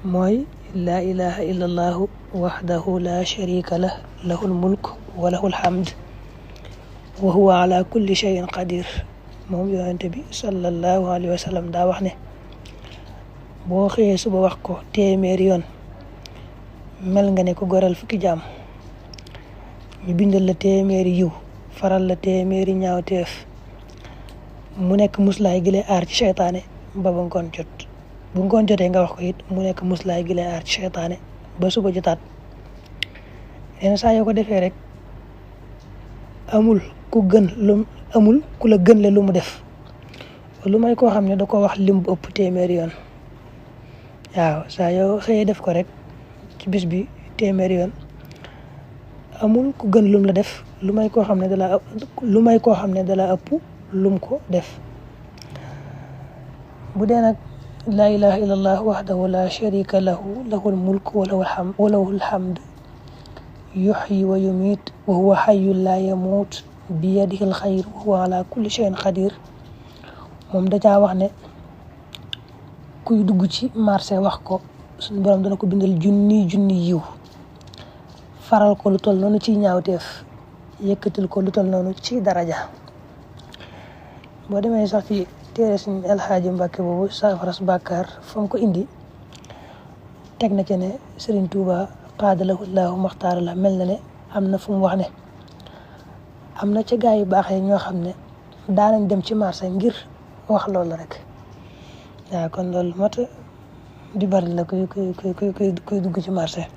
mooy laa ilaha illa allahu waxdahu la sharika lah lahul mulk wa lahul hamd wa huwa ala kulli shay'in qadir. moom yonente bi sallallahu alayhi wa sallam daa wax ne boo xëyee suba wax ko téeméeri yoon mel nga ne ko goral fukki jaam, ñu bindal la téeméeri yiw, faral la téeméeri ñaawteef, mu nekk muslaay gi lay aar ci seytaane ba ngoon jot. bu ngoon jotee nga wax ko it mu nekk muslaay gi lay aar ci seytaane ba suba jotaat. yenn saa yoo ko defee rek amul ku la gën le lu mu def, lu may koo xam ne da ko wax lim bu ëpp téeméeri yoon. waaw saa yoo xëyee def ko rek ci bis bi téeméeri yoon, amul ku gën lum la def lu may koo xam ne dala ëpp lum ko def. bu dee nag laa ilaha illallah wahdahu la sharika lahu lahul mulk wa lahul hamd yuhyi wa yumiit wa huwa hayyun la yamuut bi yadihi alxayr wa huwa ala kulli shay'in qadir. moom dajaa wax ne kuy dugg ci marché wax ko suñu borom dana ko bindal junni yiw, faral ko lu toll noonu ci ñaawteef, yëkkatil ko lu toll noonu ci daraja. boo demee sax ci téere suñu alxaaji Mbàkke boobu saafaras bàkkaar fa mu ko indi teg na ci ne Sëriñ Tuuba qaadalahu llaahu maxtaara la, mel na ne am na fu mu wax ne am na ca gaa yu baax yi ñoo xam ne daanañ dem ci marché ngir wax loolu rek. waaw kon loolu moo tax di bari la kuy dugg ci marché.